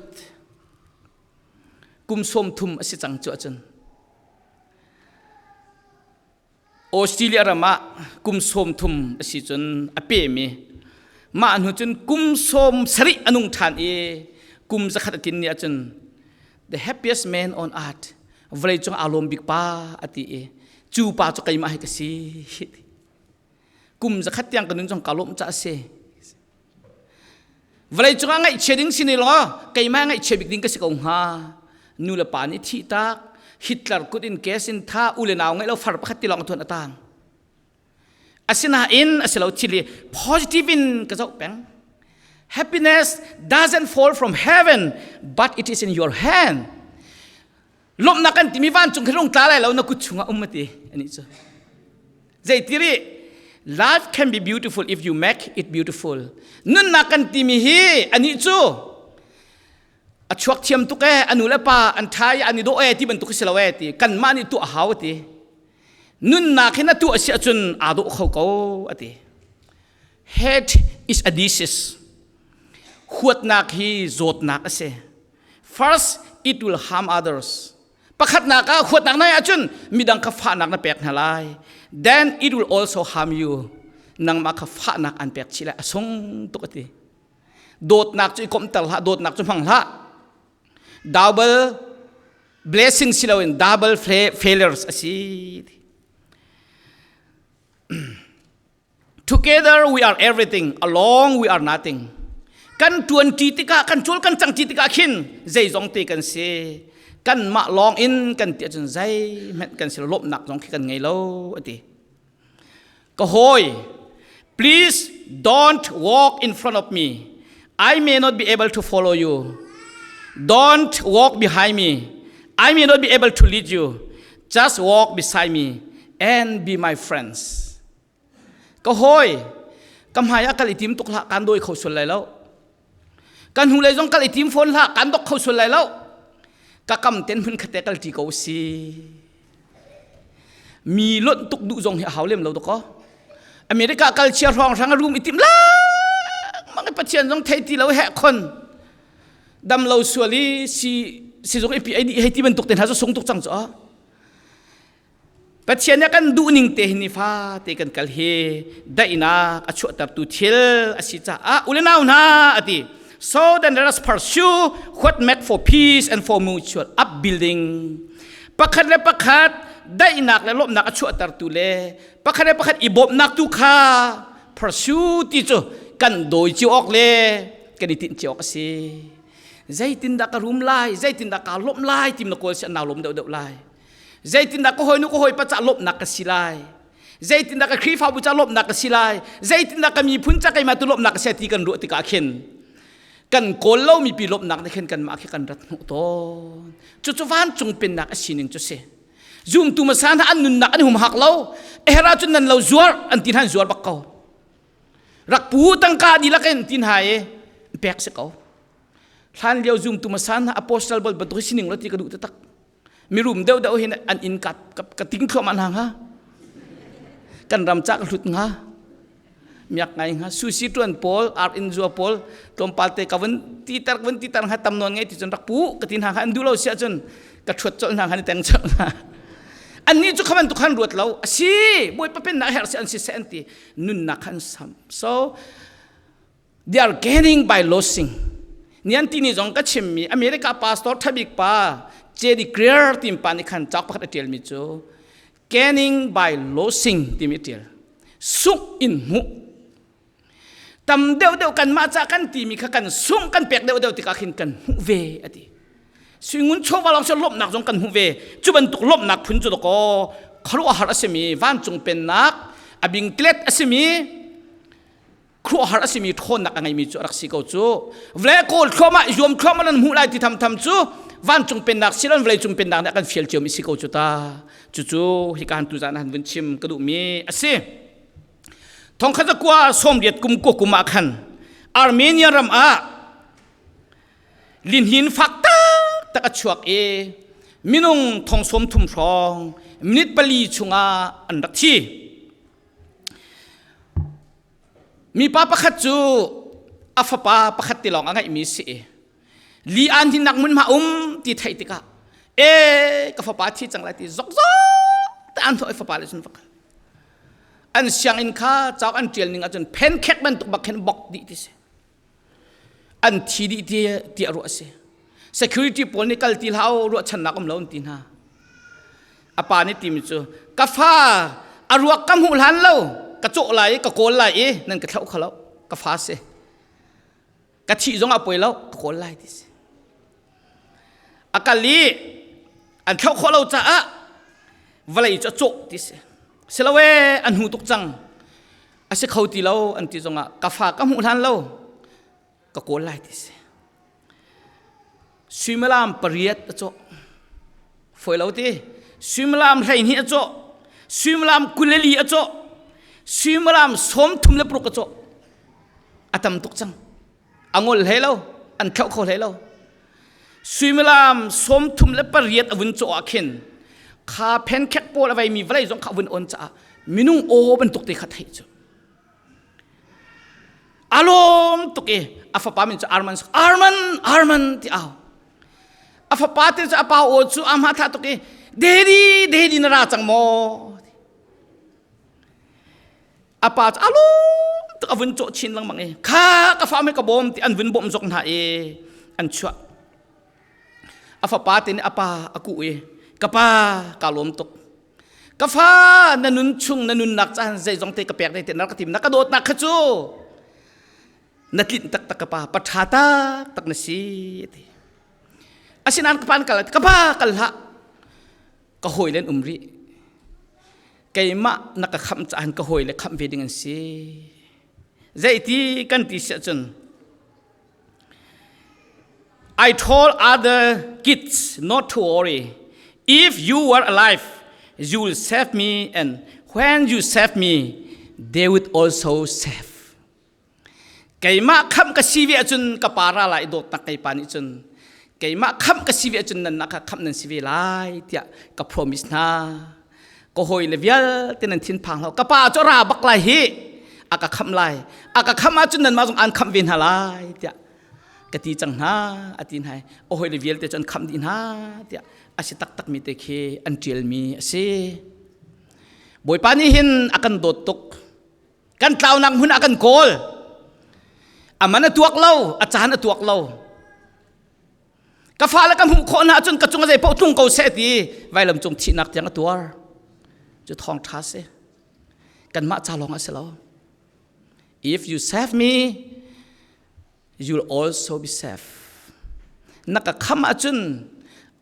Kum sawmthum a si cang cu ahcun Australia ram ah kum sawmthum a si cun a pem i mah hnu cun kum sawm sarih a nung ṭhan i kum zakhat a tlin ni ahcun, "The happiest man on earth, vawleicung aa lawm bik pa," a ti i cu pa cu keimah hi ka si. Kum zakhat tiang ka nun zong ka lawmh caah a si. Vawleicung ah ngaihchia ding si ni law, keimah ngaihchia bik ding ka si ko hnga. Nu le pa nih thih tak, Hitler kut in gas in thah, u le nau ngeih lo far pakhat ti lawng a tuan a tang. Asinain a si lo thil hi positive in ka zoh peng. Happiness doesn't fall from heaven, but it is in your hand. Lawmhnak kan timi vancung khi rung tla lai lo, na kut chungah um a ti, anih cu. Zeitir i, "Life can be beautiful if you make it beautiful." Nunnak kan timi hi, anih cu, a chuak thiam tuk e, a nu le pa an ṭha i an i dawh e, ti bantuk a si lo e, ti. Kanmah nih tuah a hau a ti. Nunnak hi na tuah a si ahcun aa dawh kho ko, a ti. Hate is a disease. Huatnak hi zawtnak a si. First, it will harm others. Pakhatnak ah huatnak na ngei ahcun midang kha fahnak na pek hna lai. Then it will also harm you. Nangmah kha fahnak an pek chih lai a sung tuk a ti. Dawtnak cu i komhter hlah, dawtnak cu hmang hlah. Double blessing si loin double fa-, failures a si. Together we are everything, alone we are nothing. Kan ṭuanṭi tikah, kan ṭul kan cangṭi tikah khin zeizong te kan si. Kanmah lawng in kan ti ahcun zeihmanh kan si lo, lawmhnak zong khi kan ngei lo, a ti. Ka hawi, please don't walk in front of me. I may not be able to follow you. Don't walk behind me. I may not be able to lead you. Just walk beside me and be my friends. Ka hawi, ka hmaiah kal i tim tuk hlah, kan dawi kho sual lai lo. Kan hnulei zong kal i tim fawn hlah, kan dok kho sual lai lo. Ka kam ten hmun khatte kal ṭi ko si. Mi lonh tuk duh zong hi a hau lem lo tuk aw. America kal chia hrawng hrang a rum i tim lengmang i Pathian zong thei ti lo heh khon. Dam lo sual i si, si zong i pi ei dih hei ti bantuk te hna cu sung tuk cang cu aw. Pathian nih kan duh ning te hi nifa te kan kal hi. Daihnak a chuahtertu thil a si caah, u le nau hna, a ti. So then let us pursue what make for peace and for mutual upbuilding. Pakhat le pakhat daihnak le lawmhnak a chuahtertu le pakhat le pakhat i bawmhnak tu kha pursue ti cu kan dawi cio awk le kan i tinh cio awk a si. Zeitindah ka rum lai, zeitindah ka lawmh lai, tim na kawl si a nau lawm deuhdeuh lai. Zeitindah ka hawinu ka hawi pa ca lawmhnak ka si lai? Zeitindah ka Khrihfabu ca lawmhnak ka si lai? Zeitindah ka miphun ca keimah tu lawmhnak ka si lai ti kan ruah tikah khin kan kawl lo mipi lawmhnak nih khin kanmah khi kan rat hmuh tawn. Cucu vancung pennak a sining cu si. Zumtu masa hna an nunnak an humhak lo. Ehera cun nan lo zuar an ti hna, an zuar bak ko. Rak pu tangka dihlak in ti hna i pek si ko. Hlan lio zumtu masa hna apostle pawl bantuk hi sining lo ti ka duh taktak. Mi rum deuhdeuh hin an inn ka, ka, ka ting thluahmah hna hnga. Kan ram ca ka hlut hnga. Miak ngai hnga. Sushi tuan pawl, ar in zua pawl, tlawmpalte ka vun titer, ka vun titer hnga, tam nawn ngei ti cun rak puh ka ti hna hnga, an duh lo si ahcun ka ṭhuat colh hna hnga, an i teng colh hnga. Annih cu kha bantuk khan ruat lo. A si, Bawipa pennak a herh si an si seh an ti. Nunnak kha an sam. So, they are gaining by losing. Nianti ni zong ka chimmi America pastor ṭhabik pa J D Greer timi pa nih khan cauk pakhat a ṭialmi cu gaining by losing timi a ṭial. Sungh in hmuh. Tam deuhdeuh kanmah ca kan timi kha kan sungh kan pek deuhdeuh tikah khin kan hmuh ve, a ti. Sui ngun chawva lawng si lawmhnak zong kan hmuh ve. Cu bantuk lawmhnak phun cu dakaw, khuaruahhar a simi vancung pennak a bingtlet a simi, khuaruahhar a simi ṭhawnnak a ngeimi cu a rak si ko cu. Vawlei kawl thluahmah, zuam thluahmah nan hmuh lai ti thamtham cu vancung pennak si lo, vawleicung pennak nih a kan fial ciomi si ko cu ta. Cucu hika han tuzan a han vun chim ka duhmi a si. Thongkhat zakua sawmriat kum kua kum ah khan Armenia ram ah linhin fak taktak a chuak i minung thong sawmthum hrawng minit pali chungah an rak thi. Mipa pakhat cu a fapa pakhat ti lawng a ngeihmi si i, li an hinnak hmunhma um ti theih tikah, "E, ka fapa thi cang lai," ti zokzok te an thawh i, fapa le cun va kal. An sianginn kha cauk an ṭial ning ahcun phenkhek bantuk bak khin bok dih ti si. An thi dih ti, tiah ruah a si. Security pawl nih, "Kal ti hlah u, ruahchannak um lo," an ti hna. A pa nih timi cu, "Ka fa a ruak ka hmuh hlan lo, ka cawh lai i, ka kawl lai i, nan ka thlauh kho lo, ka fa si. Ka thih zong a poi lo, ka kawl lai," ti si. A kal i an thlauh khawh lo caah vawlei cu a cawh ti si. "Si lo e, a hnu tuk cang, a si kho ti lo," an ti zongah, "Ka fa ka hmuh hlan lo, ka kawl lai," ti si. Suimilam pariat a cawh. Fawi lo ti. Suimilam hleihnih a cawh. Suimilam kul le li a cawh. Suimilam sawmthum le paruk a cawh. A tam tuk cang. A ngol hlei lo. An thlauh kho hlei lo. Suimilam sawmthum le pariat a vun cawh ah khin, kha phenkhek pawl a veimi vawlei zong kha a vun on caah minung aw bantuk te kha theih cu. A lawm tuk i a fapa min cu Arman, "Arman, Arman," ti au. A fapa te cu a pa aw cu a hma thlah tuk i, "Daddy, Daddy, na ra cang maw?" A pa cu a lawm tuk, a vun cawh chin lengmang i, "Kha ka fa me ka bawm," ti an vun bawmh zok hna i an chuah. A fapa te nih a pa a kuh i, "Ka pa, ka lawm tuk. Ka fa, na nun chung, na nunnak caah zeizong te ka pek dih te na rak ka tim, na ka dawtnak kha cu na tlinh taktak ka pa, pa ṭha taktak na si," a ti. Asinain ka pa nih kal, "Ka pa, kal hlah. Ka hawile an um rih. Keimah na ka khamh caah hin ka hawile khamh ve ding an si." Zeiti kan ti si ahcun, "I told other kids not to worry. If you were alive, you will save me, and when you save me, they would also save." Keimah khamh ka si ve ahcun ka pa ra lai, i dawtnak ngei pa nih cun, "Keimah khamh ka si ve ahcun nan nak kha khamh nan si ve lai," tiah ka promise hna. "Ka hawile vialte nan thinphang hlah. Ka pa cu a ra bak lai hi, a ka khamh lai. A ka khamh ahcun nanmah zong an khamh ve hna lai," tiah ka ti cang hna, a ti hna i, "A hawile vialte cu an khamh dih hna," tiah a si taktakmi te khi an ṭialmi a si. Bawipa nih hin a kan dawt tuk. Kan tlaunak hmun ah a kan kawl. A man a tuak lo, a caan a tuak lo. "Ka fale ka hmuh khawh hna ahcun ka cung ah zei paoh tlung ko seh," ti, vailam cung thihnak tiang a tuar. Cu thawngṭha si. Kanmah ca lawng a si lo. "If you save me, you'll also be saved." Na ka khamh ahcun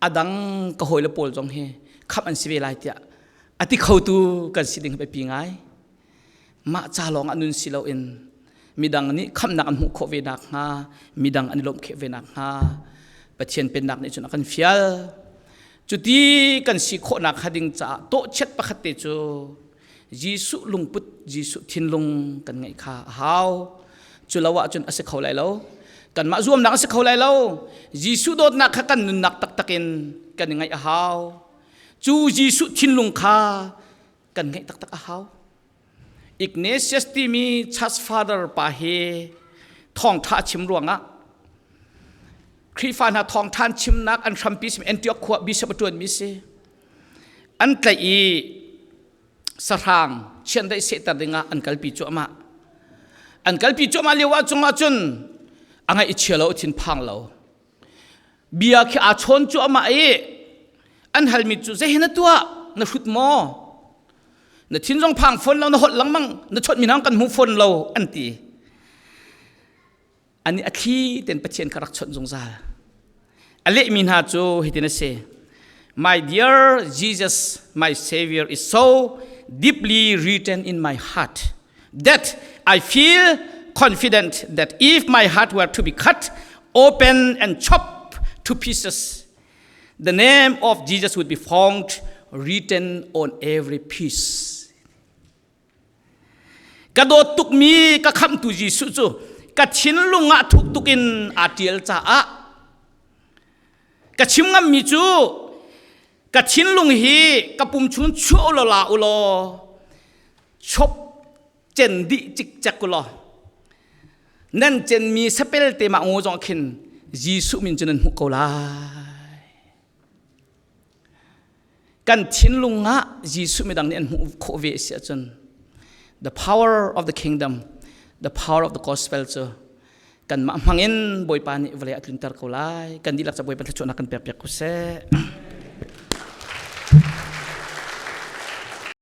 a dang ka hawile pawl zong hi khamh an si ve lai tiah a ti khotu kan si ding hi biapi ngai. Mah ca lawngah nun si loin midang nih khamhnak an hmuh khawh ve nakhnga, midang an i lawmh khawh ve nakhnga Pathian pennak nih cun a kan fial. Cuti kan si khawh nakhnga ding caah tawhchiat pakhat te cu Jesuh lungput, Jesuh thinlung kan ngeih kha a hau. Cu lo ahcun a si kho lai lo. Kanmah zuamnak a si kho lai lo. Jesuh dawtnak kha kan nunnak taktakin kan i ngaih a hau. Cu Jesuh thinlung kha kan ngaih taktak a hau. Ignatius timi Church Father pa hi thawngṭha a chim ruangah Khrihfa hna thawngṭha an chimnak an hrampi sim Antioch khua bishop a ṭuanmi si. An tlaih i sahrang chiandeih sehter dingah an kalpi cuahmah. An kalpi cuahmah lio ah cungah cun a ngaih i chia lo, a thinphang lo. Bia khi aa chawn cuahmah i an halmi cu, "Zei hi na tuah, na hrut maw? Na thin zong phang fawn lo, na holh lengmang, na chawnhmi hna kan hmu fawn lo," an ti. Anih a thli tein Pathian kha rak chawnh zungzal. A lehmi hna cu hitin a si: "My dear Jesus, my Savior is so deeply written in my heart that I feel confident that if my heart were to be cut open and chopped to pieces, the name of Jesus would be found written on every piece." Ka dawt tukmi ka khamhtu Jesuh cu ka thinlung ah thuk tukin aa ṭial caah ka chim ngammi cu ka thinlung hi ka pum chung chuah u law la u law, chop cen dih cikcek u law, nan cenmi sapelte mah ngu zong khin Jesuh min cu nan hmuh ko lai. Kan thinlung ah Jesuh midang nih an hmuh khawh ve a si ahcun, the power of the kingdom, the power of the gospel cu kanmah hmangin Bawipa nih vawlei ah a tlunter ko lai. Kan dihlak ca Bawipa thluachuahnak kan pekpiak ko seh.